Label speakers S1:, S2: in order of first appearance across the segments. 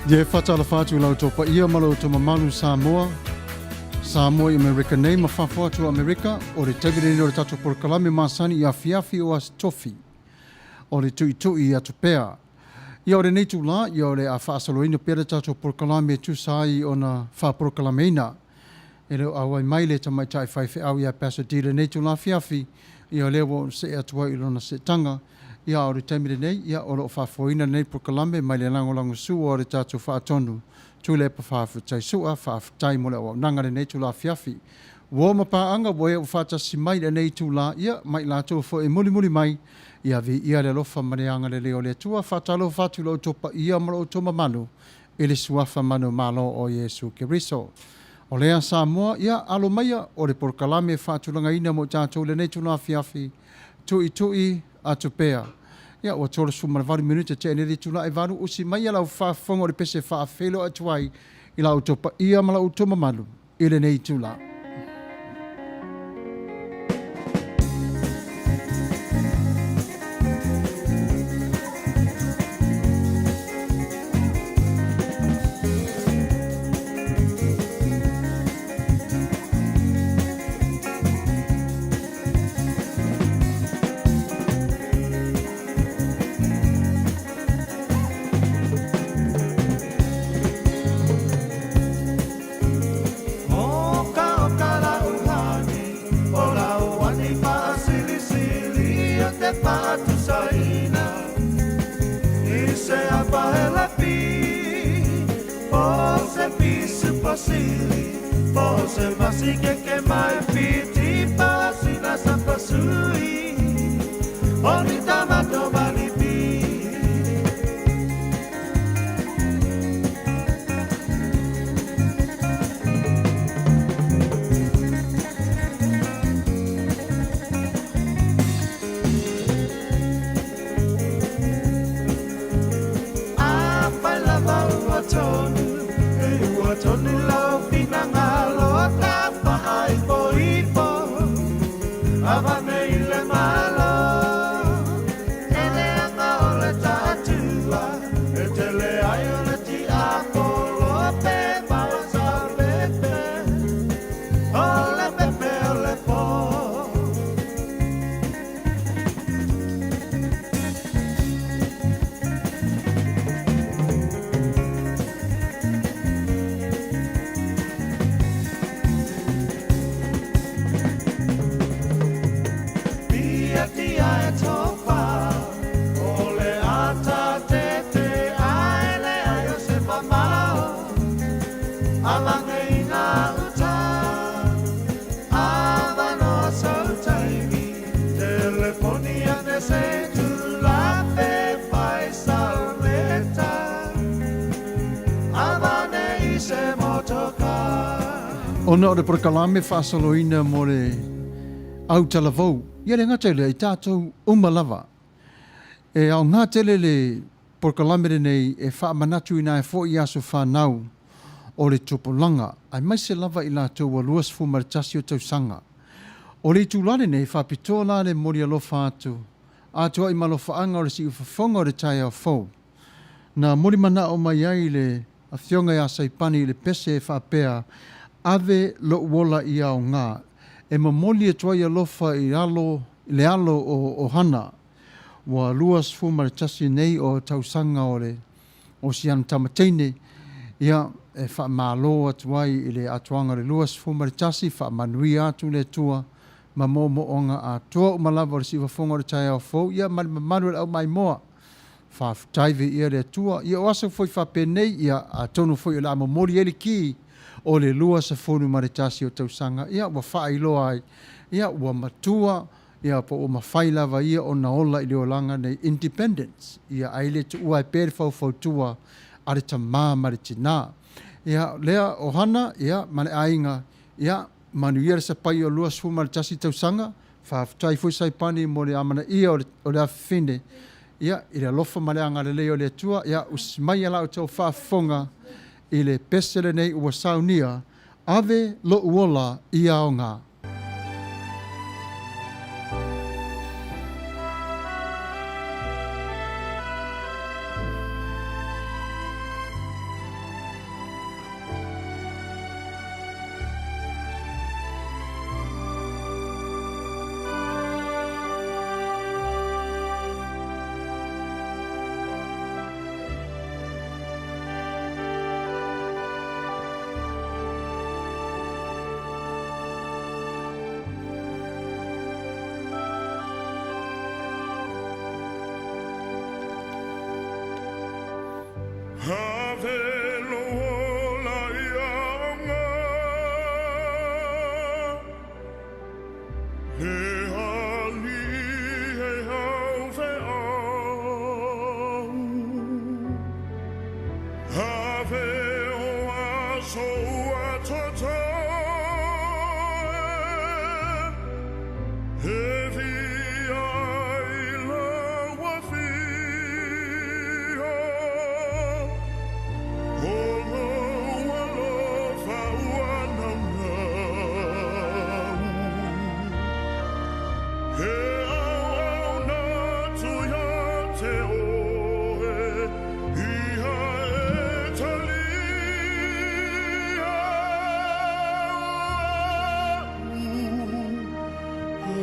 S1: Ia e faatalofa atu i la outou paia ma lo outou mamalu Samoa, Samoa i Amerika nei ma fafo atu o Amerika, o le taimi lenei o le tatou polokalame masani i afiafi o Aso Tofi, o le Tuitui Atu Pea. Ia o lenei itulā, ia o le a faasoloina pea le tatou polokalame e tusa ai ona faapolokalameina. E le o auai mai le tamaitai faifeau ia Pastor Dee i lenei itula afiafi, ia o lea ua ou see atu ai i lona seetaga. Ia a o le taimi lenei, ia o lo o faafoeina lenei polokalame mai le lagolagosua o le tatou faatonu Tuilaepa Faafetai Sua, faafetai mo le auaunaga i lenei itula afiafi. Uo ma paaga ua e ua faatasi mai i lenei itula, ia ma i latou foi e mulimuli mai, ia viia le alofa ma le agalelei o le Atua. Faatalofa atu i lo outou paia ma lo outou mamalu i le suafa manumalo o Iesu Keriso. O lea Samoa, ia alo maia o le polokalame e faatulagaina mo i tatou i lenei itula afiafi, tuitui atu pea. Ia, ua 38 minute tea nei le itula e 8, usi maia lau faafofoga o le pese faafeiloai atu ai i la outou paia ma la outou mamalu i lenei itula. Ona o le polokalame faasoloina mo le autalavou, ia le gata i lea, i tatou uma lava. E aoga tele le polokalame lenei e faamanatuina ai foi aso fanau o le tupulaga, aemaise lava i latou ua 21 o tausaga. O le itula lenei, e faapitoa la le momoli alofa atu atoai ma alofaaga o le siufofoga o le taeao fou. Na molimanao mai ai le Afioga ia Saipani i le pese e faapea, Ave lou ola i aoga, e momoli atu ai alofa i alo i le alo o Ohana. Ua 21 nei o tausaga o le o si ana tama teine, ia, e faamalo atu ai i le atoaga o le 21, faamanuia atu le Atua ma moomooga atoa uma lava o le siufofoga o le taeao fou, ia, ma le mamalu o le aumaimoa. Faafetai viia le Atua. Ia o aso foi faapenei, ia, atonu foi o le a momoli ai le ki o le 21 o tausaga, ia, ua faailoa ai, ia, ua matua, ia, po ua mafai lava ia ona ola i le olaga nei, independence, ia, ae le tuua ai pea le faufautua a le tama ma le tina. Ia, lea ohana, ia, ma le aiga, ia, manuia le sapai o 21 tausaga, Faafetai foi Saipani mo le amanaia o le afafine, ia, i le alofa ma le agalelei o le Atua, ia, usi mai a la outou faafofoga i le pese lenei ua saunia, Ave lou ola i aoga.
S2: Le alii e au feau, Ave o aso ua totoe, E via i lau afio, O lou alofa ua naunau, He auauna atu ia te oe, Ia e talia au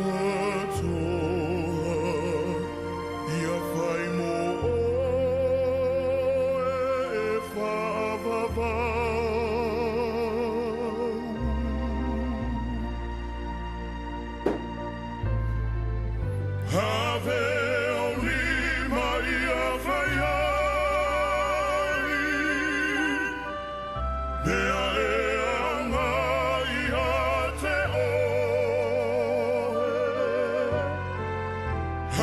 S2: atoa. Ia whai mō oe e whaavavau. Ave o lima ia whai ai, Mea e anga ia te oe.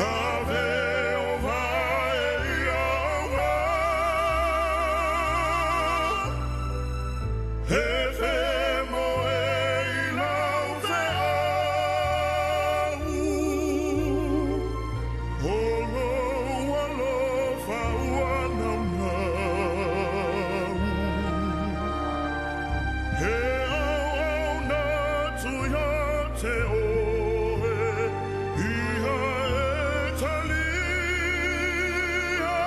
S2: Ave o vae ia auga, He whemoe i lau wheau, O lou alofa ua naunau. He auauna atu ia te oe, Ia e talia au.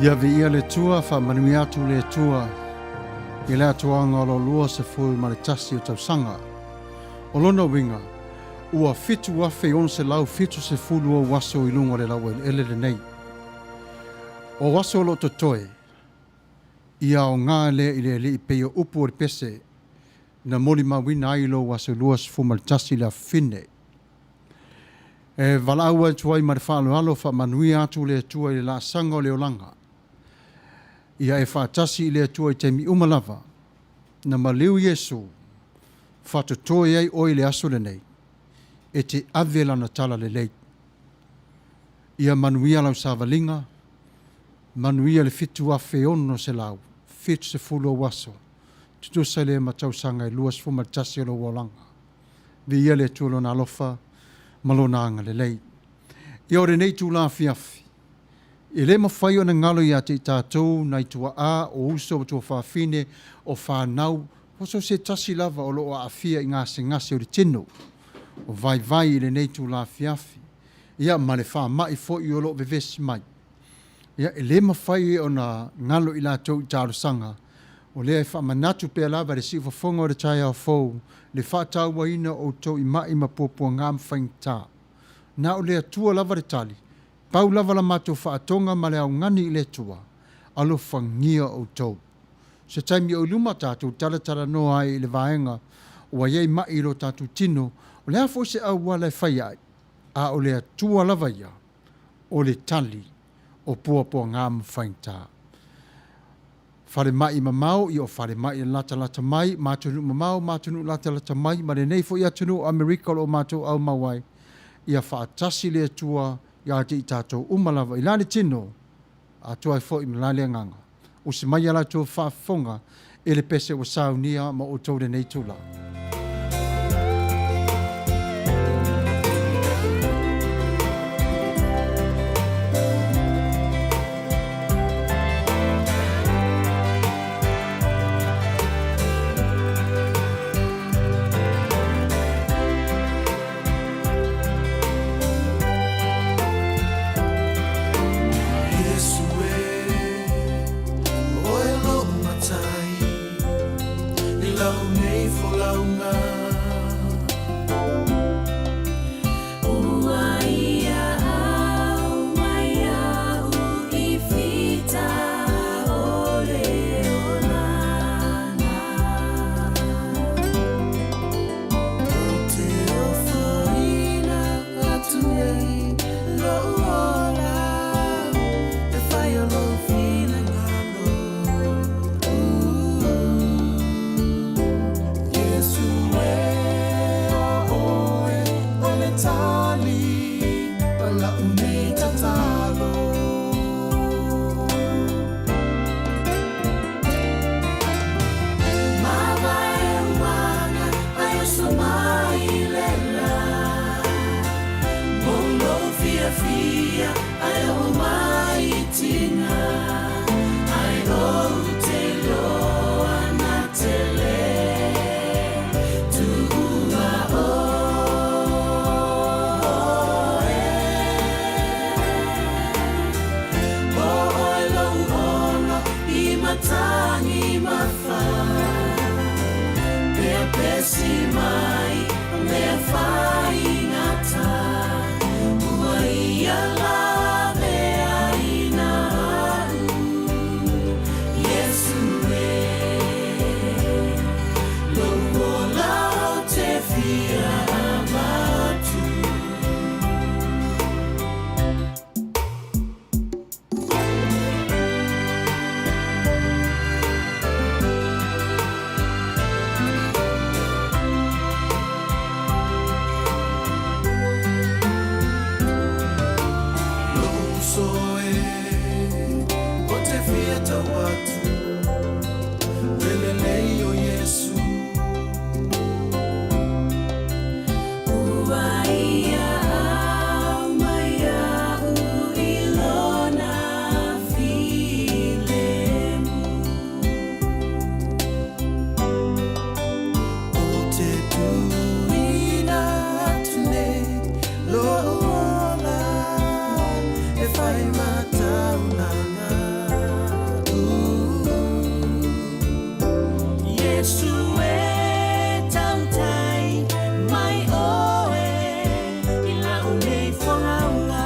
S1: Ia viia le Atua, faamanuia atu le Atua i le atoaga o lo 21 o tausaga. O lona uiga, ua 7,670 ou aso i luga o le laueleele lenei. O aso o lo o totoe, ia aoga lea i le Alii pei o upu o le pese na molimauina ai lou aso 21 i le afafine. E valaau atu ai ma le faaaloalo, faamanuia atu le Atua i le laasaga o le olaga. Ia e faatasi i le Atua i taimi uma lava. Na maliu Iesu, faatotoe ai oe i le aso lenei, e te ave Lana talalelei. Ia manuia lau savaliga, manuia le 7,670 ou aso, tutusa lea ma tausaga e 21 o lou olaga. Viia le Atua i Lona alofa ma Lona agalelei. Ia o lenei itula afiafi, e le mafai ona galo ia te i tatou nai tuaa, o uso o tuafafine, o fanau, po o se tasi lava o lo o aafia i gasegase o le tino, o vaivai i lenei itula afiafi, ia ma le faamai foi o lo o vevesi mai. Ia, e le mafai ona galo i latou i talosaga, o lea e faamanatu pea lava i le siufofoga o le taeao fou le faatauaina o outou i mai ma puapuaga ma faigata. Na o le Atua lava le tali, pau lava la matou faatoga ma le augani i le Atua, alofagia outou. Se taimi o i luma tatou talatalanoa ai i le vaega ua i ai mai i lo tatou tino, o le a foi se auala e fai ai, a o le Atua lava ia o le tali o puapuaga ma faigata. Falemai mamao, ia o falemai e latalata mai, ma atunuu mamao ma atunuu latalata mai, ma lenei foi atunuu o Amerika o lo o matou aumau ai, ia faatasi le Atua ia te i tatou uma lava i la le tino, atoa ai foi ma la le agaga. Usi mai a latou faafofoga i le pese ua saunia ma outou lenei itula. tali o la'u nei tatalo.
S3: Lou uso e o te fia tau atu Le lelei o Iesu.
S4: Ua ia au mai au i lona filemu.
S3: O te tuuina atu nei lou ola e whai mataulanga.
S4: Iesu e tautai mai oe i lau nei folauga.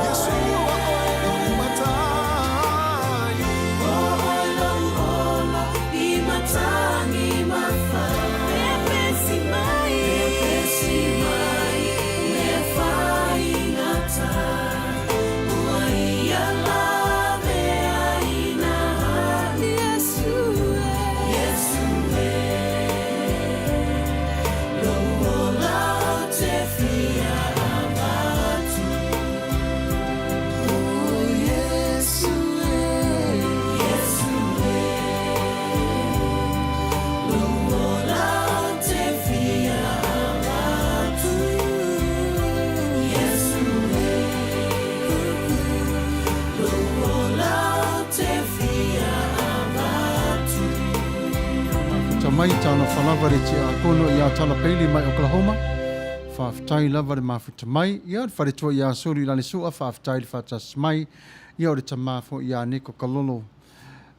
S3: Yeshua oe lou matai.
S1: Mafuta mai talofa lava le Tiakono ia Talapeili mai Oklahoma. Faafetai lava le mafuta mai. Ia le faletua ia Sulu i Lalesu'a, faafetai le faatasi mai. Ia o le tama foi ia Niko Kalolo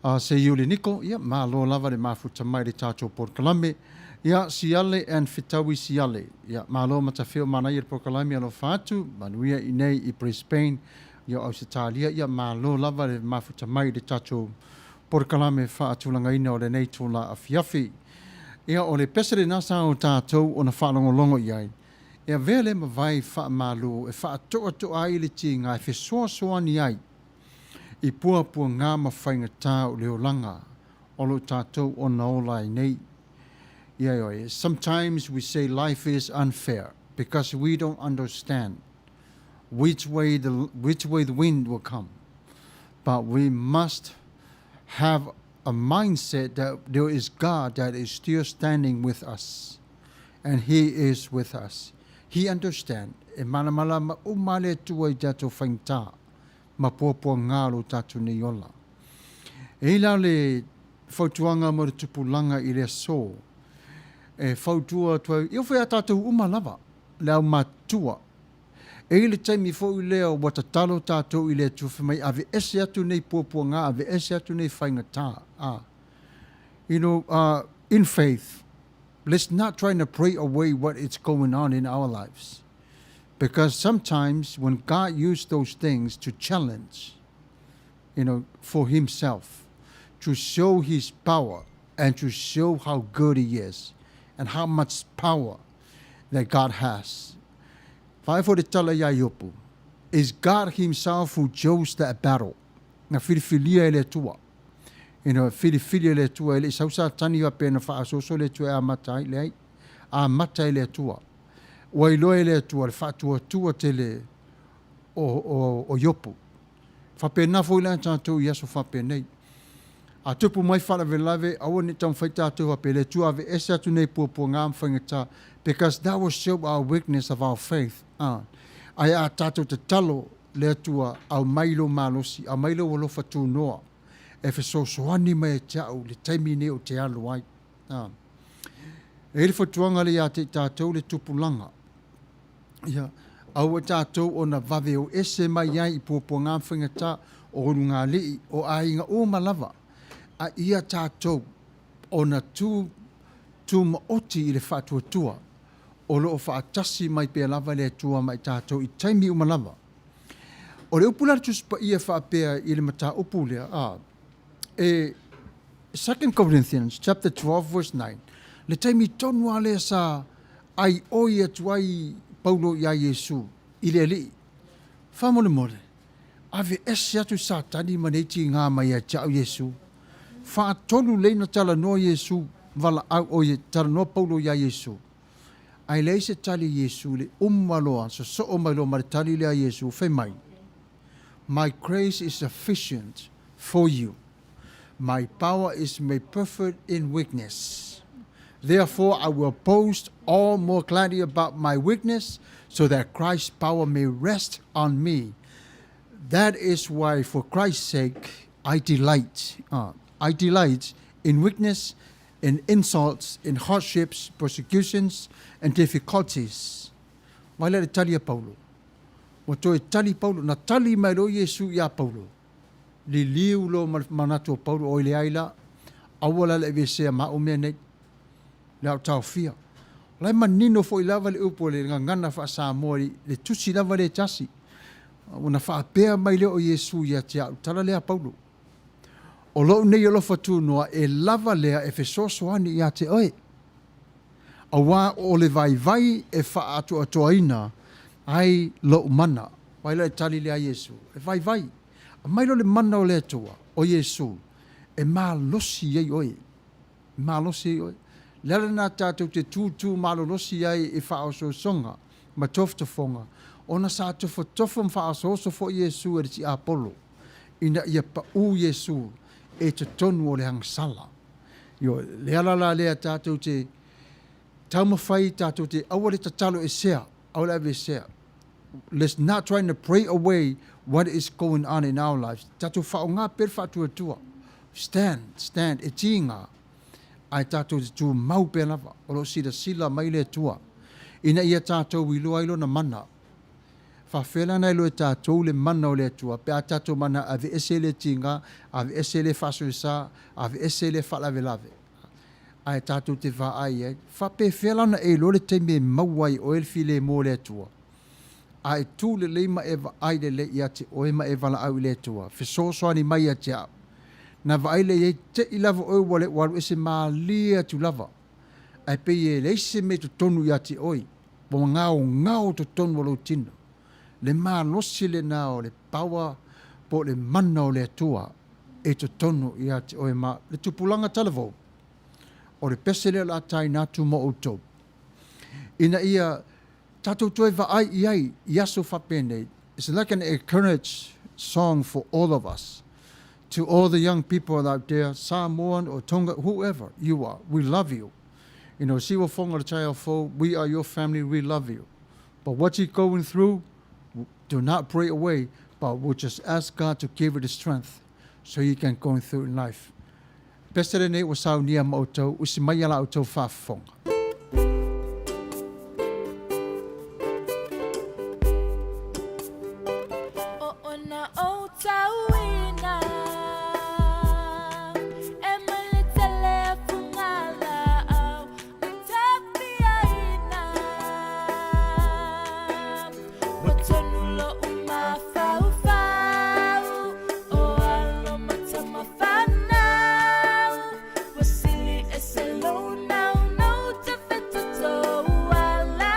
S1: a Seiuli Niko, ia malo lava le mafuta mai le tatou polokalame. Ia Siale and Fetaui Siale, ia malo matafeo manaia le polokalame alofa atu, manuia i nei i Brisbane, ia o Ausetalia, ia malo lava le mafuta mai le tatou polokalame faatulagaina o lenei itula afiafi. Ia o le pese lena sa o tatou ona faalogologo i ai, e avea lea ma vai faamalu e faatoatoa ai le tiga e fesoasoani ai. i puapuagā ma faigata o le olaga o lo tatou ona ola ai nei. Ia ioe, sometimes we say life is unfair because we don't understand which way the, which way the wind will come. But we must have a mindset that there is God that is still standing with us. And He is with us. He understand. E malamalama uma le Atua i tatou faigata ma puapuaga o lo tatou nei ola. E i la le fautuaga mo le tupulaga i le aso e fautua atu ai, e ofo ia tatou uma lava, le aumatutua. E i le taimi foi lea ua tatalo tatou i le Atua fai mai, aveese atu nei puapuaga, aveese atu nei faigata. Ah. You know, in faith, let's not try to pray away what is going on in our lives. Because sometimes when God used those things to challenge, you know, for himself, to show his power and to show how good he is and how much power that God has. Vaai foi le tala iā Iopu, Is God himself who chose that battle? Na filifilia e le Atua. You know, filifili e le Atua, e le i sau Satani faapea na faasoaso le Atua e amata ai, leai, amata e le Atua. Ua iloa e le Atua le faatuatua tele o, o, o Iopu. Faapena foi la tatou i aso faapenei. A tupu mai faalavelave, aua ne i taumafai tatou faapea, le Atua aveese atu nei puapuaga ma faigata, because that will show our weakness of our faith. A, ae a tatou tatalo, le Atua, aumai lou malosi, aumai lou alofa tunoa, e fesoasoani mai ia te au i le taimi nei ou te alu ai. A. E i ai le fautuaga lea ia te i tatou le tupulaga. Ia, aua tatou ona vave o ese mai ai i puapuaga ma faigata o ulugalii, o aiga uma lava, a ia tatou ona tu tumaoti i le faatuatua o lo o faatasi mai pea lava le Atua ma i tatou i taimi uma lava. O le upu la a le Tusi Paia faapea i le mataupu lea, a, e 2 Corinthians chapter 12 verse 9, le taimi tonu lava lea sa aioi atu ai Paulo iā Iesu i le Alii, Faamolemole, aveese atu Satani ma nei tigā mai ia te au Iesu. Faatolu lei na talanoa Iesu valaau, oi, talanoa Paulo iā Iesu. Ae leai se tali a Iesu i le uma loa, sosoo mai loa ma le tali lea a Iesu, fai mai, My grace is sufficient for you. My power is made perfect in weakness. Therefore, I will boast all more gladly about my weakness, so that Christ's power may rest on me. That is why, for Christ's sake, I delight. I delight in weakness, in insults, in hardships, persecutions, and difficulties. Mai lea le tali a Paulo. Ua toe tali Paulo, na tali mai loa Iesu iā Paulo. Liliu loa ma le manatu o Paulo, oi leai la, aua la le aveesea ma au mea nei, le a ou taofia. O la e manino foi lava le upu o le gagana faa-Samoa i le tusi lava lea e tasi. Ona faapea mai lea o Iesu ia te au, tala lea a Paulo. O lou nei alofa tunoa e lava lea e fesoasoani ia te oe. Aua o le vaivai e faaatoatoaina ai lou mana. Vaai la i le tali lea a Iesu, e vaivai. Aumai loa le mana o le Atua, o Iesu, e malosi ai oe. E malosi ai oe. Le ala lena tatou te tūtū malolosi ai i faaosoosoga ma tofotofoga, ona sa tofotofo ma faaosooso foi Iesu e le tiapolo, ina ia paū Iesu e totonu o le agasala. Ioe, le ala la lea tatou te taumafai tatou te aua le tatalo esea, aua le aveesea. Let's not trying to pray away what is going on in our lives. Tatou faaaoga pea le faatuatua. Stand, stand, e tiga, ae tatou te tumau pea lava. O lo o silasila mai le Atua ina ia tatou iloa ai Lona mana. Faafefea la ona iloa e tatou le mana o le Atua pe a tatou mana aveese lea tiga, aveese lea faasoesa, aveese lea faalavelave, ae tatou te vaai ai? Faapefea la ona e iloa le taimi e maua ai e oe le filemu o le Atua? A e tu lelei ma e vaai lelei ia te oe ma e valaau i le Atua, fesoasoani mai ia te au. Na vaai lea i ai, te i lava oe ua le ua alu ese malie atu lava, ae pei e leai se mea i totonu ia te oe. Ua gaogao totonu o lou tino. Le malosi lena o le power, po o le mana o le Atua e i totonu ia te oe ma le tupulaga talavou. O le pese lea o le a taina atu mo outou, ina ia tatou toe vaai i ai i aso faapenei. It's like an encourage song for all of us. To all the young people out there, Samoan or Tonga, whoever you are, we love you. You know, Siuafoga o le taeao fou, we are your family, we love you. But what you're going through, do not pray away, but we'll just ask God to give you the strength so you can go through in life. Pese lenei ua saunia ma outou, usi mai a la outou faafofoga.
S4: O ona ou tauina E mele tele a fugalaau A tapiaina Ua tonu lo'u mafaufau O alo ma tama fanau Ua sili ese lou naunau Tafetoto ala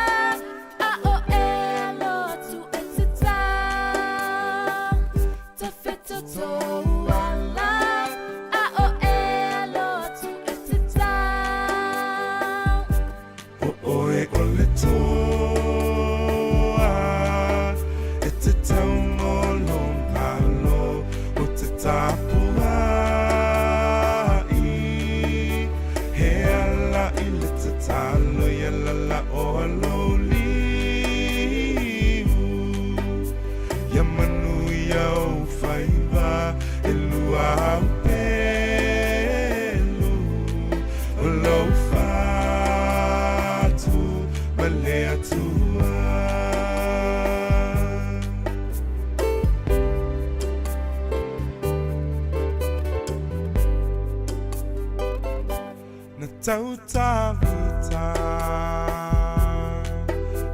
S4: A o e alo atu e te tau Tafetoto ala A o e alo atu e te tau.
S3: O oe o le toa e te tau mo lou malo o te tapuai. He ala i le tatalo ia lala o lou liu. Ia manuia ou faiva e lua au pelu o lou fatu ma le Atua. Na tau Tavita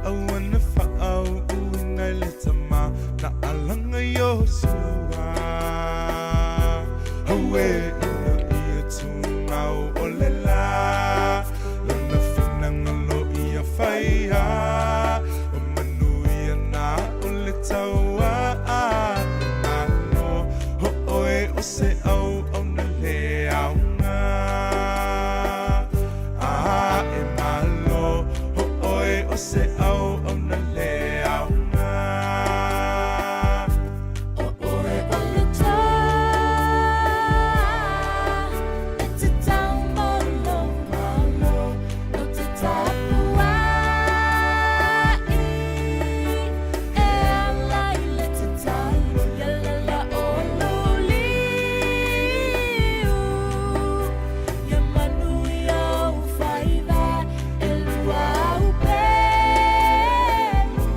S3: aua na faauuina i le tama na alaga Iosua. Aue ina ia tumau o le la lona finagalo ia faia o manuia na o le taua a Malo ho oe o se auauna le aoga A e Malo ho oe o se auauna le aoga.
S4: O oe o le toa e te tau mo lou malo o te tapuai e ala i le tatalo ia lala o lou liu ia manuia ou faiva e lua au pelu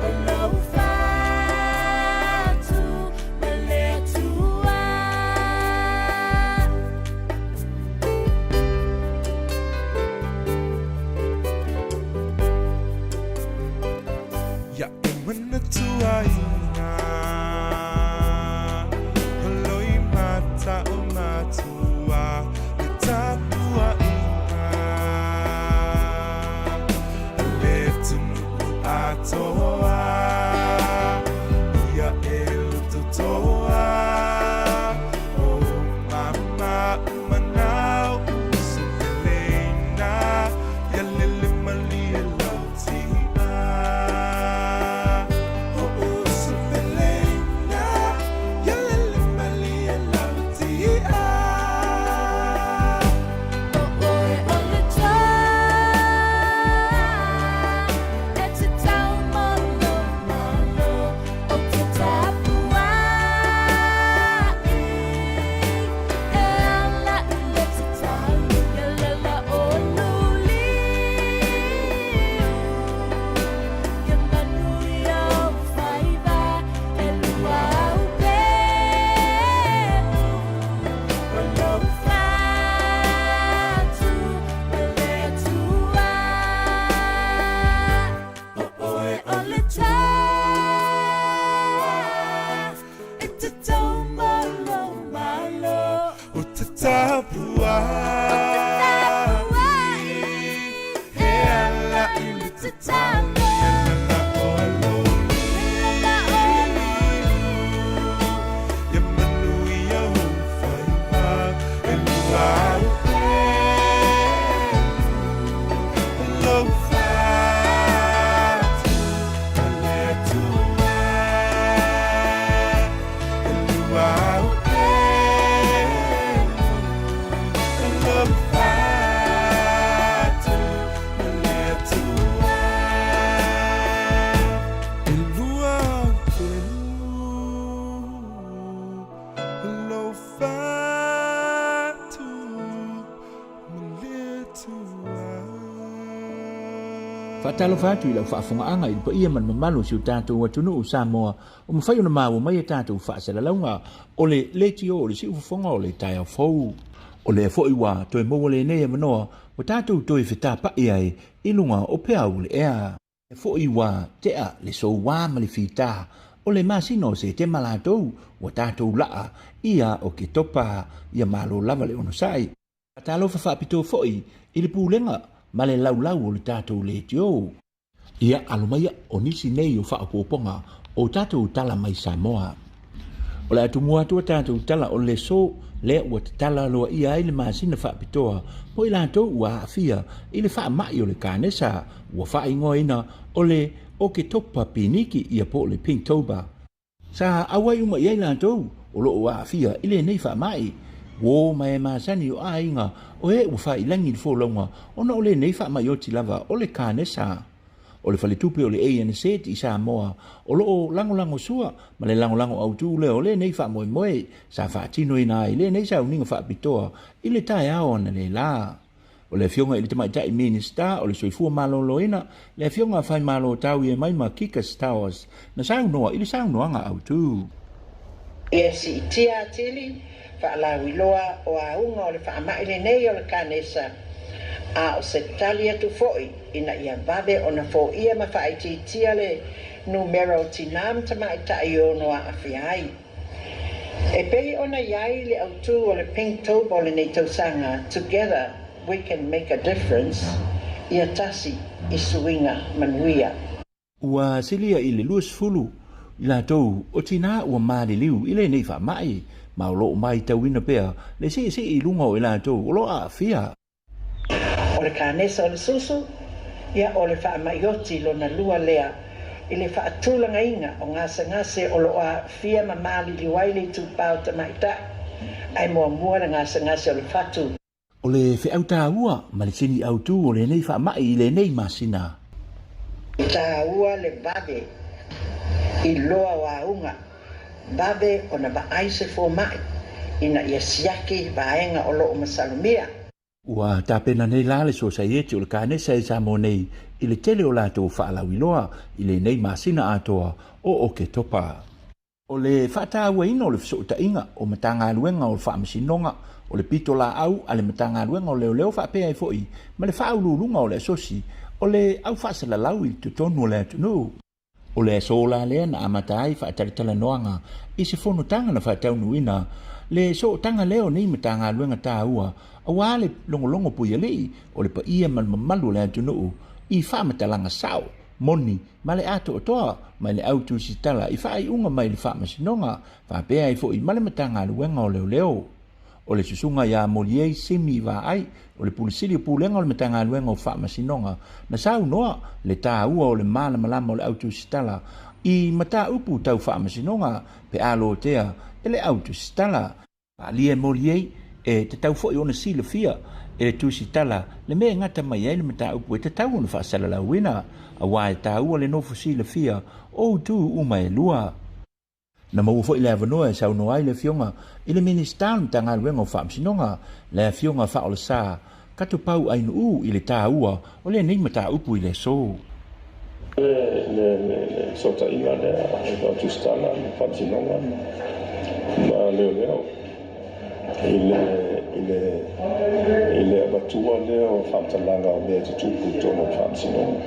S4: o lou fatu ma le Atua.
S3: Ia e manatuaina o loimata o matua le tapuaiga a le atunuu atoa ia e lutotoa o mama manao usupeleina ia lele malie lau tia o usupeleina ia lele malie lau tia.
S4: O oe o le toa e te tau mo lou malo o te tapuai e ala i le tatalo ia lala o lou liu ia manuia ou faiva e lua au pelu o lou fatu ma le Atua. O oe o le toa e te tau mo lou malo
S3: O te tapuai
S4: o te tapuai
S3: he
S4: e
S3: ala
S4: ala
S3: i
S4: i
S3: le
S4: le
S3: tatalo
S4: tatalo
S3: ia lala o lou
S4: ia lala o lou liu.
S5: Faatalofa atu i lau faafogaaga i le paia ma le mamalu o si o tatou atunuu o Samoa ua mafai ona maua mai a tatou faasalalauga o le leitio o le siufofoga o le taeao fou. O lea foi ua toe maua lenei avanoa ua tatou toe fetapai ai i luga o peau o le ea. Lea foi ua tea le soua ma le fita o le masina o Setema latou ua tatou laa ia Oketopa, ia malo lava le onosai. Talofa faapitoa foi i le pulega ma le laulau o le tatou leitio. Ia alo maia o nisi nei o faaopoopoga o tatou tala mai Samoa. O le a tumua atu a tatou tala o le so lea ua tatala aloaia ai le masina faapitoa mo i latou ua aafia i le faamai o le kanesa ua faaigoaina o le Oketopa Piniki ia po o le Pinktober. Sa auai uma i ai latou o lo o aafia i lenei faamai. Uo ma e masani o aiga o e ua failagi le folauga ona o lenei faamai oti lava o le kanesa. O le faletupe o le ANZ i Samoa o lo o lagolago sua ma le lagolago autu lea o lenei faamoemoe sa faatinoina ai lenei sauniga faapitoa i le taeao analeila. O le Afioga i le Tamaitai Minisita o le Soifua Maloloina, le Afioga Faimalo Tauiemaima Kikas Towers, na saunoa i le saunoaga autu.
S6: Ia siitia atili faalauiloa o auga o le faamai lenei o le kanesa, a o se tali atu foi ina ia vave ona foia ma faaitiitia le numera o tinā ma tamaitai e ono aafia ai. E pei ona i ai le autū o le Pinktober o lenei tausaga, Together we can make a difference, ia tasi i suiga manuia.
S5: Ua silia i le 20 i latou o tinā ua maliliu i lenei faamai, ma o lo o maitauina pea le seesee i luga o i latou o lo o aafia.
S6: O le kanesa o le susu, ia o le faamaioti lona lua lea i le faatulagaina o gasegase o lo o aafia ma maliliu ai le itupa o tamaitai, ae muamua le gasegase o le fatu.
S5: O le feau taua ma le sini autu o lenei faamai i lenei masina.
S6: E taua le vave i loa o auga, vave ona vaai se fomai ina ia siaki vaega o lo o masalomia.
S5: Ua tapena nei la le Sosaieti o le Kanesa i Samoa nei i le tele o latou faalauiloa i lenei masina atoa o Oketopa. O le faatauaina o le fesootaiga o Matagaluega o le Faamasinoga, o le Pitolaau a le Matagaluega o Leoleo faapea ai foi ma le Faauluuluga o le Asosi o le Au Faasalalau i totonu o le atunuu. O le aso la lea na amata ai faatalatalanoaga i se fonotaga na faataunuuina le sootaga lea o nei Matagaluega taua aua le logologo puialii o le paia ma le mamalu o le atunuu i faamatalaga sao, moni ma le atoatoa mai le au tusitala i faaiuga mai le Faamasinoga faapea ai foi ma le Matagaluega o Leoleo. O le susuga ia Moliei Simi Vaai, o le Pule Sili o Pulega o le Matagaluega o Faamasinoga, na saunoa le taua o le malamalama o le autusitala i mataupu tau faamasinoga pe a lotea e le autusitala. Faaalia e Moliei, e tatau foi ona silafia e le tusitala le mea e gata mai ai le mataupu e tatau ona faasalalauina, aua e taua le nofo silafia o itu uma e lua. Na maua foi le avanoa e saunoa ai le Afioga i le Minisita o le Matagaluega o Faamasinoga, le Afioga Faaolesa Katopau Ainuu i le taua o lenei mataupu i le aso.
S7: Le fesootaiga lea e faatusitala le Faamasinoga ma Leoleo i le i le i le avatua lea o faamatalaga o mea e tutupu i totonu o le faamasinoga.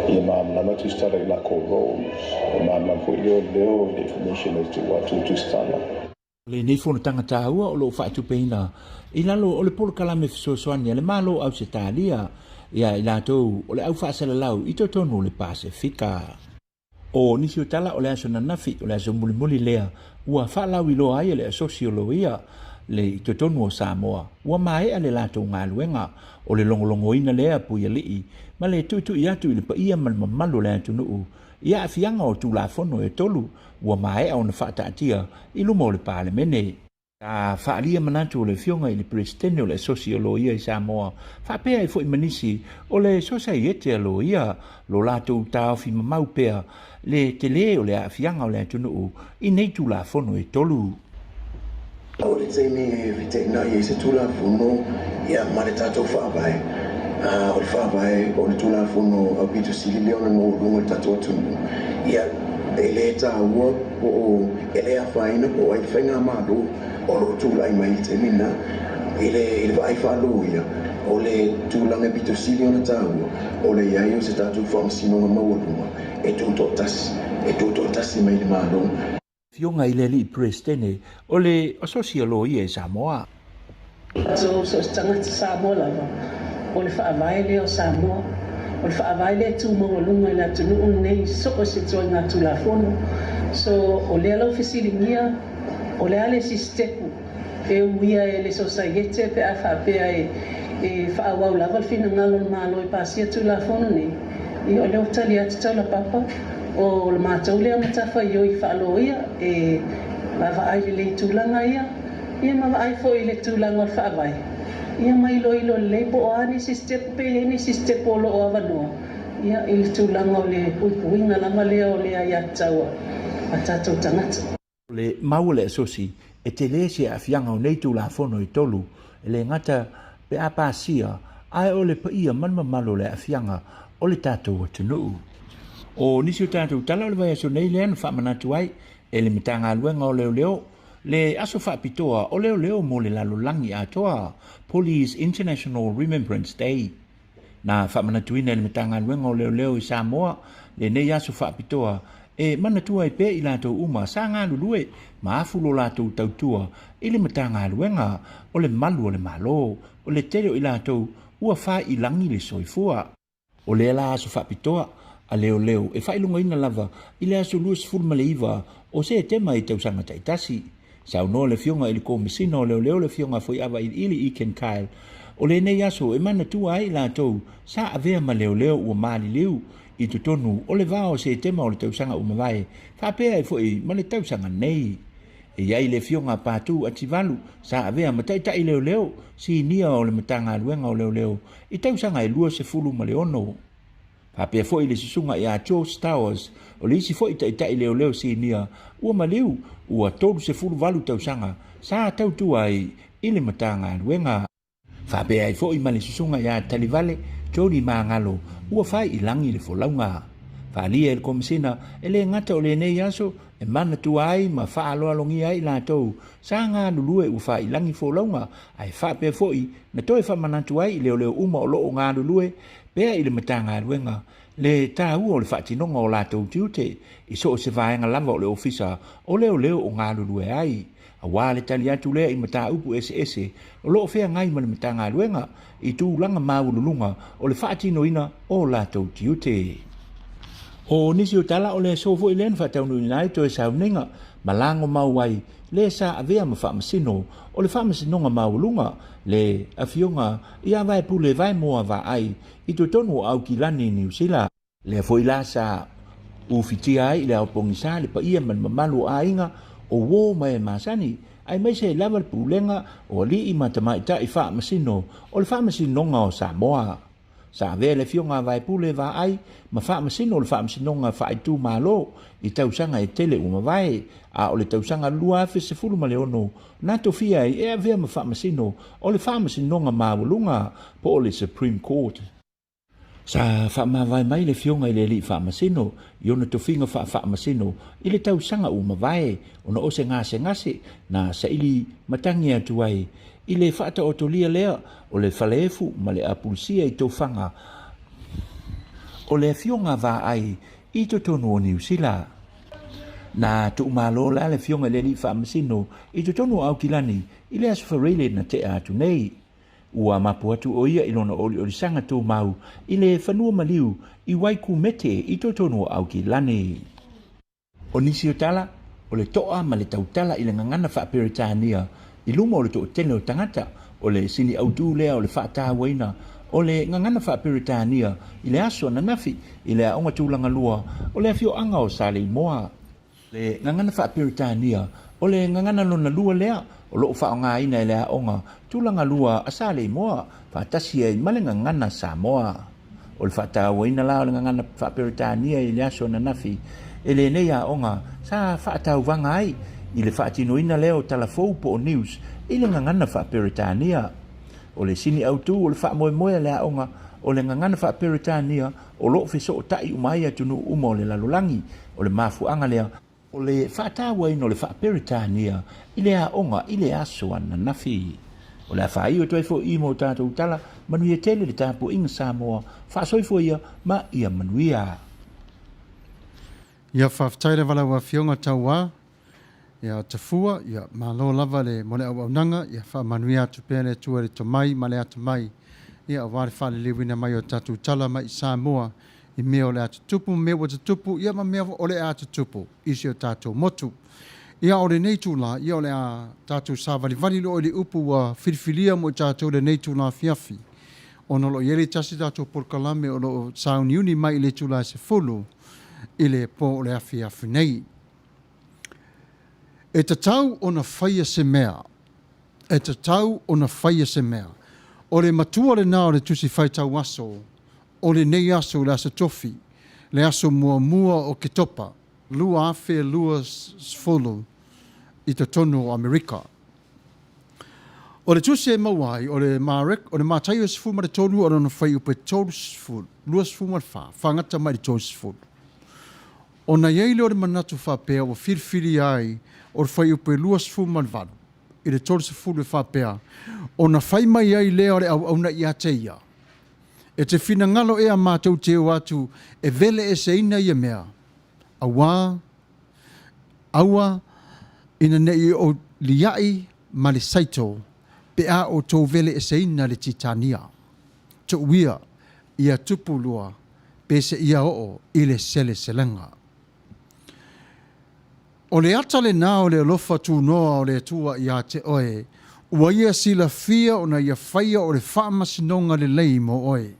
S7: Ia malamalama tusitala i lakou roles, e malamalama foi leoleo i le information e tuu atu i tusitala.
S5: O lenei fonotaga taua o lo o faatupeina i lalo o le polokalame fesoasoani a le Malo o Ausetalia ia i latou o le au faasalalau i totonu o le Pasefika. O nisi o tala o le aso ananafi, o le aso mulimuli lea ua faalauiloa ai e le Asosi o Loia le i totonu o Samoa, ua maea le latou galuega o le logologoina lea puialii ma le tuitui atu i le paia ma le mamalu o le atunuu i aafiaga o Tulafono e tolu ua maea ona faataatia i luma o le Palemene. Sa faaalia manatu o le Afioga i le Peresetene o le Asosi o Loia i Samoa faapea ai foi ma nisi o le Sosaiete a Loia lo latou taofi mamau pea le tele o le aafiaga o le atunuu i nei Tulafono e tolu.
S8: O le taimi e feteenai ai se Tulafono ma le tatou Faavae, O le Faavae o le Tulafono aupito sili lea ona maualuga i le tatou atunuu, ia, e le taua po o e le afaina po o ai le faigamalo o lo o tulai mai i le taimi lena. I le i le vaai faaloia, o le tulaga e pito sili ona taua, o le i ai o se tatou faamasinoga maualuga e tutoatasi, e tutoatasi mai i le Malo.
S5: Afioga i le Alii Peresetene o le Asosi a Loia i Samoa.
S9: So, so se tagata Samoa lava, o le faavae lea o Samoa, o le faavae lea e tu maualuga i le atunuu lenei so o se ituaiga Tulafono. So, o lea la ua fesiligia, o le a le isi sitepu e uia e le Sosaiete pe a faapea e e faaauau lava le finagalo o le Malo e pasia Tulafono nei? Ia, o lea ua tali atu Taulapapa, o le matou lea matafaioi faaloia e vaavaai lelei i tulaga ia. Ia ma vaai foi i le tulaga o le faavae, ia ma iloilo lelei po o a nisi sitepu pe i ai nisi sitepu o lo o avanoa, ia, i le tulaga o le puipuiga lava lea o le aiatatau a tatou tagata.
S5: O le mau a le Asosi, e tele se aafiaga o nei Tulafono e tolu, e le gata pe a pasia, ae o le paia ma le mamalu o le aafiaga o le tatou atunuu. O nisi o tatou tala o le vaiaso nei lea na faamanatu ai e le Matagaluega o Leoleo Le aso faapitoa o leoleo mo le lalolagi atoa, Police International Remembrance Day. Na faamanatuina e le Matagaluega o Leoleo i Samoa lenei aso faapitoa e manatua ai pea i latou uma sa galulue ma afu lo latou tautua i le Matagaluega o le Malu o le Malo, o le tele o i latou ua faailagi le soifua. O lea la aso faapitoa a leoleo e faailogaina lava i le aso 29 o Setema i tausaga taitasi. Saunoa le Afioga i le Komesina o Leoleo le Afioga Foiava Iliili Iken Kyle, o lenei aso e manatua ai i latou sa avea ma leoleo ua maliliu i totonu o le va o Setema o le tausaga ua mavae faapea ai foi ma le tausaga nei. E i ai le Afioga a Patu Ativalu sa avea ma taitai leoleo sinia o le Matagaluega o Leoleo i tausaga e 26. Faapea foi le susuga ia George Towers, o le isi foi taitai leoleo sinia ua maliu ua 38 tausaga sa tautua ai i le Matagaluega. Faapea ai foi ma le susuga ia Talivale Johnny Magalo ua fai i lagi le folauga. Faaalia e le Komesina e le gata o lenei aso e manatua ai ma faaaloalogia ai i latou sa galulue ua faailagi folauga ae faapea foi na toe faamanatu ai i leoleo uma o lo o galulue pea i le Matagaluega le taua o le faatinoga o latou tiute i so o se vaega lava o le Ofisa o Leoleo o galulue ai, aua le tali atu lea i mataupu eseese o lo o feagai ma le Matagaluega i tulaga maualuluga o le faatinoina o latou tiute. O nisi o tala o le aso foi lea na faataunuuina ai toe sauniga ma lagomau ai le sa avea ma faamasino o le Faamasinoga Maualuga, le Afioga ia Vaepule Vaemoa Vaai i totonu o Aukilani, Niu Sila. Lea foi la sa ufitia ai i le ao pogisa le paia ma le mamalu o aiga o uo ma e masani, aemaise ai lava le pulega o alii ma tamaitai faamasino o le Faamasinoga o Samoa. Sa avea le Afioga a Vaepule Vaai ma faamasino o le Faamasinoga Faaitumalo i tausaga e tele ua mavae, a o le tausaga 2016 na tofia ai e avea ma faamasino o le Faamasinoga Maualuga po o le Supreme Court. Sa faamavae mai le Afioga i le Alii Faamasino i ona tofiga faafaamasino i le tausaga ua mavae ona o se gasegase na saili matagi atu ai i le faataotolia lea o le falaefu ma le apulusia i tofaga o le Afioga Vaai i totonu o Niu Sila. Na tuumalo la le Afioga i le Alii Faamasino i totonu o Aukilani i le Aso Faraile na tea atu nei. Ua mapu atu ʻo ia i lona ʻoliʻolisaga tumau i le fanua maliu i Waikumete i totonu o Aukilani. O nisi o tala, o le toʻa ma le tautala i le gagana faa-Peretania i luma o le toatele o tagata, o le sini autu lea o le faatauaina o le gagana faa-Peretania i le aso ananafi i le aoga tulaga lua o le afioaga o Saleimoa. Le gagana faa-Peretania, o le gagana lona lua lea o lo o faaaogaina e le aoga tulaga lua a Saleimoa faatasi ai ma le gagana Samoa. O le faatauaina la o le gagana faa-Peretania i le aso ananafi e lenei aoga sa faatauvaga ai i le faatinoina lea o tala fou po o news i le gagana faa-Peretania. O le sini autu o le faamoemoe a le aoga o le gagana faa-Peretania o lo o fesootai uma ai atunuu uma o le lalolagi. O le mafuaaga lea o le faatauaina o le faa-Peretania i le aoga i le aso ananafi. O le a faaiu atu ai foi i i mo tatou tala, manuia tele le tapuaiga Samoa, faasoifua ia ma ia manuia.
S1: Ia faafetai lava lau Afioga Tauā ia Tafua, ia malo lava le mo le auaunaga, ia faamanuia atu pea le Atua i le tomai ma le atamai, ia aua le faaliliuina mai o tatou tala mai i Samoa i mea o le a tutupu ma mea ua tutupu, ia ma mea o le a tutupu i si o tatou motu. Ia o lenei itula, ia o le a tatou savalivali loa i le upu ua filifilia mo i tatou i lenei itula afiafi, ona o lo o i ai le tasi tatou polokalame o lo o sauniuni mai i le itula e 10 i le po o le afiafi nei. E tatau ona faia se mea. E tatau ona faia se mea. O le matua lena o le Tusi Faitau Aso o lenei aso i le Aso Tofi, le aso muamua o Oketopa 2020 i totonu o Amerika. O le tusi e maua ai, o le o le Mataio 13 o lona fuaiupu e 30, 24, faagata mai i le 30. Ona i ai lea o le manatu faapea ua filifilia ai o le fuaiupu e 28 i le 30 e faapea, ona fai mai ai lea o le auauna ia te ia, E te finagalo ea matou te o atu e veleeseina ia mea, auā, aua, ina ne i ou liaʻi ma le saito pe a outou veleeseina le Titania. Tuuia ia tupu lua pe seia oo i le seleselega. O le ata lenā o le alofa tunoa o le Atua iā te oe, ua ia silafia ona ia faia o le faamasinoga lelei mo oe.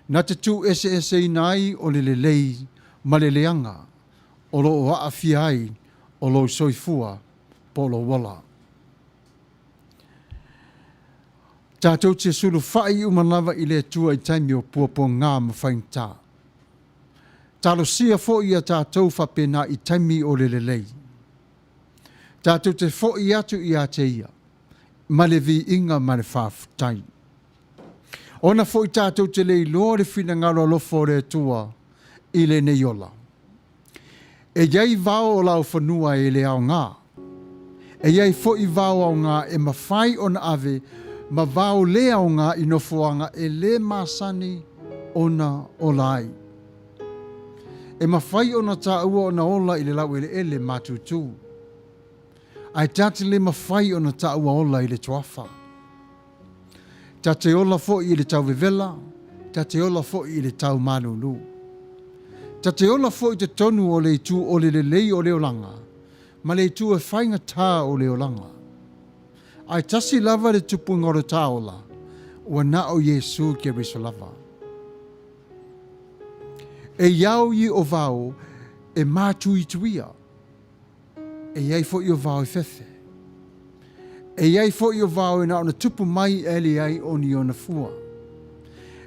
S1: Na te tuueseeseina ai o le lelei ma le leaga o lo o aafia ai o lou soifua po o lou ola. Tatou te sulufai uma lava i le Atua i taimi o puapuaga ma faigata. Talosia foi ia tatou faapena i taimi o le lelei. Tatou te foi atu ia te Ia ma le viiga ma le faafetai. Ona foi tatou te le iloa le finagalo alofa o le Atua i lenei ola. E i ai vao o laufanua e le aoga. E i ai foi vao aoga e mafai ona ave ma vao le aoga i nofoaga e le masani ona ola ai. E mafai ona taua ona ola i le laueleele matutu, ae ta te le mafai ona taua ola i le toafa. Ta te ola foi i le tau vevela, ta te ola foi i le tau malulu. Ta te ola foi i totonu o le itu o le lelei o le olaga, ma le itu e faigata o le olaga. Ae tasi lava le tupuga o le taola, ua na o Iesu Keriso lava. E iao i o vao e mātuituia. E i ai foi o vao e fefe. E i ai foi o vao e na ona tupu mai e leai o ni ona fua.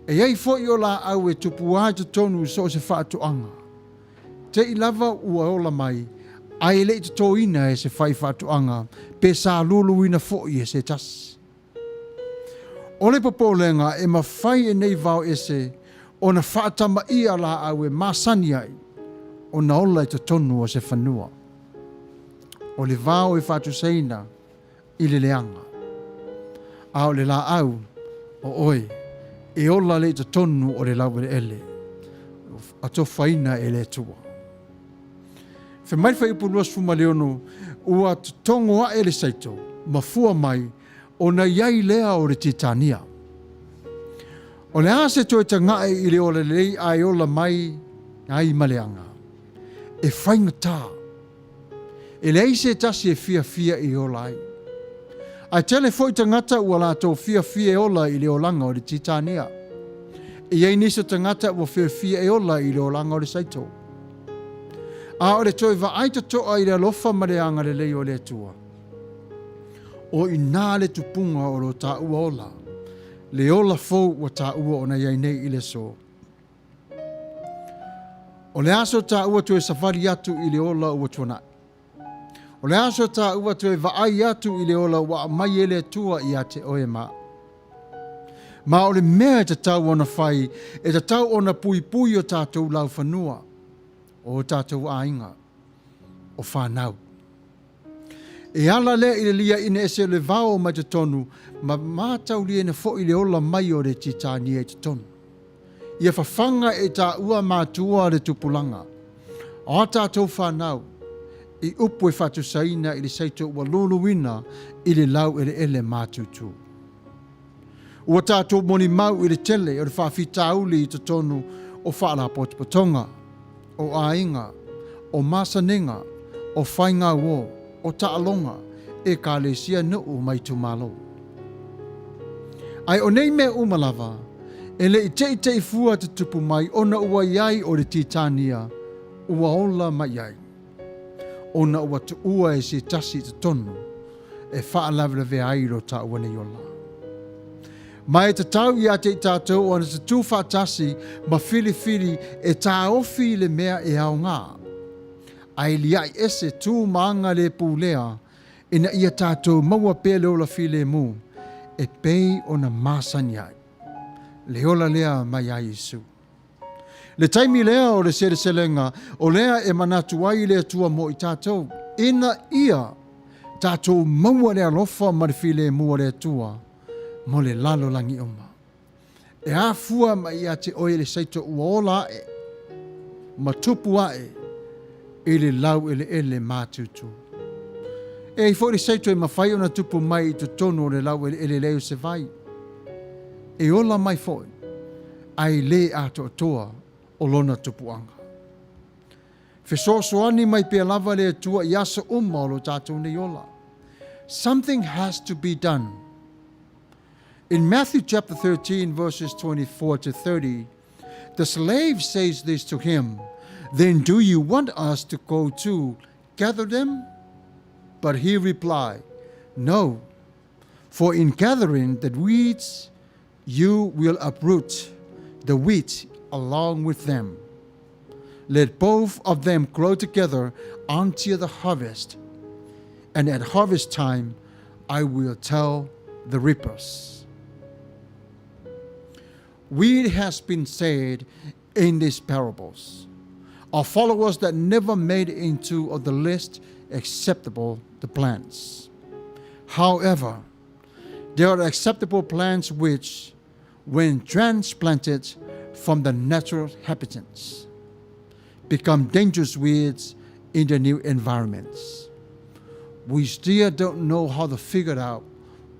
S1: E i ai foi o laau e tupu ai totonu i so o se faatoaga. Te i lava ua ola mai, ae e le i totoina e se faifaatoaga pe saluluina foi e se tasi. O le popolega e mafai e nei vao ese ona faatamaia laau e masani ai ona ola i totonu o se fanua. O le vao e faatusaina i le leaga, a o le laau o oe e ola le i totonu o le laueleele atofaina e le Atua. Fai mai le Fuaiupu 26, Ua totogo ae le saito ma fua mai ona i ai lea o le Titania. O le a se toe tagae i le ola lelei ae ola mai ai ma leaga? E faigata. E leai se tasi e fiafia i ola ai. Ae tele foi tagata ua latou fiafia e ola i le olaga o le Titania. E i ai nisi o tagata ua fiafia e ola i le olaga o le saito. A o le toe vaai totoa i le alofa ma le agalelei o le Atua, o i nā le tupuga o lo taua ola, le ola fou ua taua ona i ai nei i le aso. O le aso taua toe savali atu i le ola ua tuanai. O le aso taua toe vaai atu i le ola ua aumai e le Atua ia te oe ma au. Ma o le mea e tatau ona fai, e tatau ona puipui o tatou laufanua, o tatou aiga, o fanau. E ala lea i le liaina ese o le vao mai totonu ma matauliaina foi le ola mai o le titania i totonu. Ia fafaga e taua matua le tupulaga o a tatou fanau i upu e faatusaina i le saito ua luluina i le laueleele matutu. Ua tatou molimau i le tele o le faafitauli i totonu o faalapotopotoga, o aiga, o masaniga, o faigauo, o taaloga, ekalesia, nuu ma itumalo. Ae o nei mea uma lava, e le i teitei fua tutupu mai ona ua i ai o le titania ua ola mai ai, ona ua tuua e se tasi i totonu e faalavelavea ai lo taua nei ola. Ma e tatau ia te i tatou ona tutū faatasi ma filifili e taofi i le mea e aoga, ae liaʻi ese tu ma aga le pulea ina ia tatou maua pea le ola filemu e pei ona masani ai le ola lea mai ia Iesu. Le taimi lea o le seleselega, o lea e manatu ai le Atua mo i tatou, ina ia tatou maua le alofa ma le filemu o le Atua mo le lalolagi uma. E afua mai ia te oe le saito ua ola aʻe ma tupu aʻe i le laueleele matutu. E ai foi le saito e mafai ona tupu mai i totonu o le laueleele leai o se vai. E ola mai foi, ae le atoatoa o lona tupuaga. Fesoasoani mai pea lava le Atua i aso uma o lo tatou nei ola. Something has to be done. In Matthew chapter 13, verses 24 to 30, the slave says this to him, Then do you want us to go to gather them? But he replied, No, for in gathering the weeds, you will uproot the wheat along with them. Let both of them grow together until the harvest. And at harvest time, I will tell the reapers. Weed has been said in these parables are followers that never made into of the list acceptable the plants. However, there are acceptable plants which, when transplanted from the natural habitats, become dangerous weeds in the new environments. We still don't know how to figure out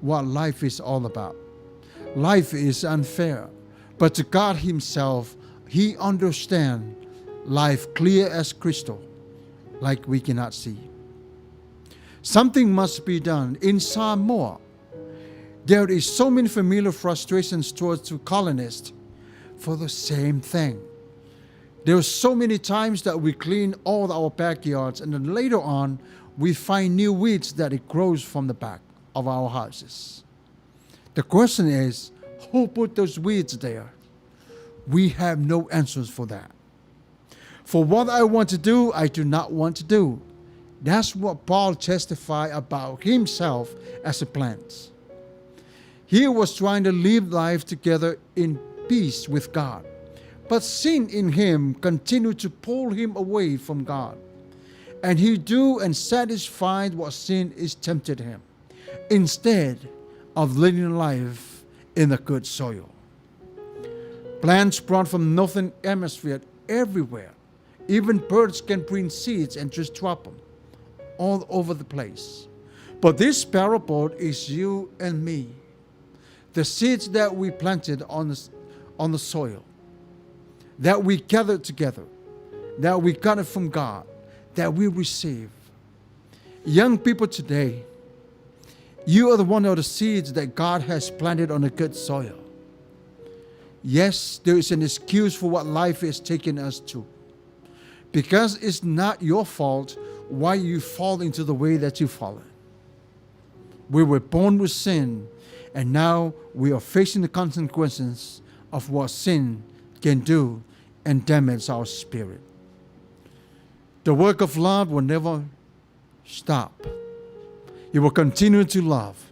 S1: what life is all about. Life is unfair, but to God Himself, He understands life clear as crystal, like we cannot see. Something must be done. In Samoa, there is so many familiar frustrations towards the colonists for the same thing. There are so many times that we clean all our backyards, and then later on, we find new weeds that it grows from the back of our houses. The question is, who put those weeds there? We have no answers for that. For what I want to do, I do not want to do. That's what Paul testified about himself as a plant. He was trying to live life together in peace with God. But sin in him continued to pull him away from God. And he do and satisfied what sin is tempted him, instead of living life in the good soil. Plants brought from northern hemisphere everywhere. Even birds can bring seeds and just drop them all over the place. But this parable is you and me. The seeds that we planted on the, on the soil, that we gathered together, that we got it from God, that we receive. Young people today, you are the one of the seeds that God has planted on a good soil. Yes, there is an excuse for what life is taking us to. Because it's not your fault why you fall into the way that you fall. We were born with sin, and now we are facing the consequences of what sin can do and damage our spirit. The work of love will never stop. You will continue to love,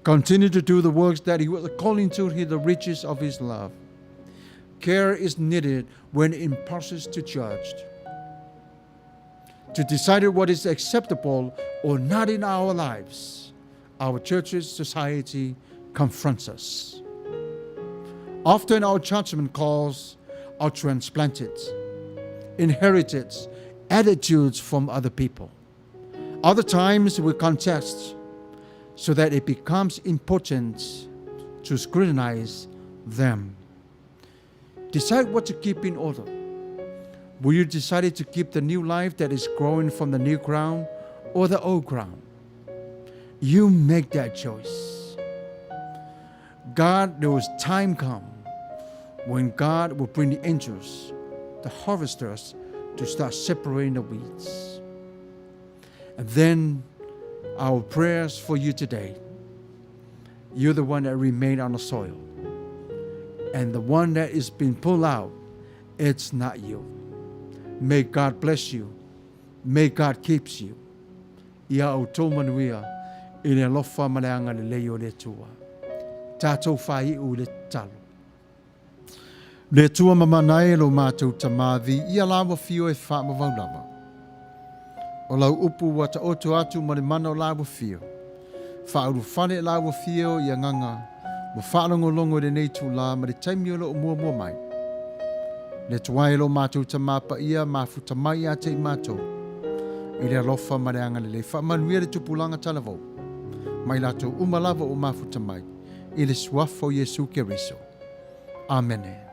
S1: Continue to do the works that he was calling to the riches of his love. Care is needed when impulses to judge, to decide what is acceptable or not in our lives. Our churches, society confronts us. Often our judgment calls are transplanted, inherited attitudes from other people. Other times we contest so that it becomes important to scrutinize them. Decide what to keep in order. Will you decide to keep the new life that is growing from the new ground or the old ground? You make that choice. God, there was time come when God will bring the angels, the harvesters, to start separating the weeds. And then our prayers for you today. You're the one that remained on the soil. And the one that is being pulled out, it's not you. May God bless you. May God keeps you. Ia outou manuia i le alofa ma le agalelei o le Atua. Tatou faaiu i le tatalo. Le Atua mamana e lo matou Tama, viia lau afio e faamavau lava. O lau upu ua taoto atu ma le mana o lau afio. Faaulufale e lau afio i agaga ua faalogologo i lenei itulā ma le taimi o lo o muamua mai. Le Atua e lo matou Tama paia mafuta mai ia te i matou i le alofa ma le agalelei. Faamanuia le tupulaga talavou mai latou uma lava ua mafuta mai i le Suafa o Iesu Keriso. Amene.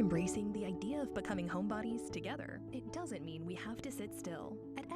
S10: embracing the idea of becoming homebodies together, it doesn't mean we have to sit still. At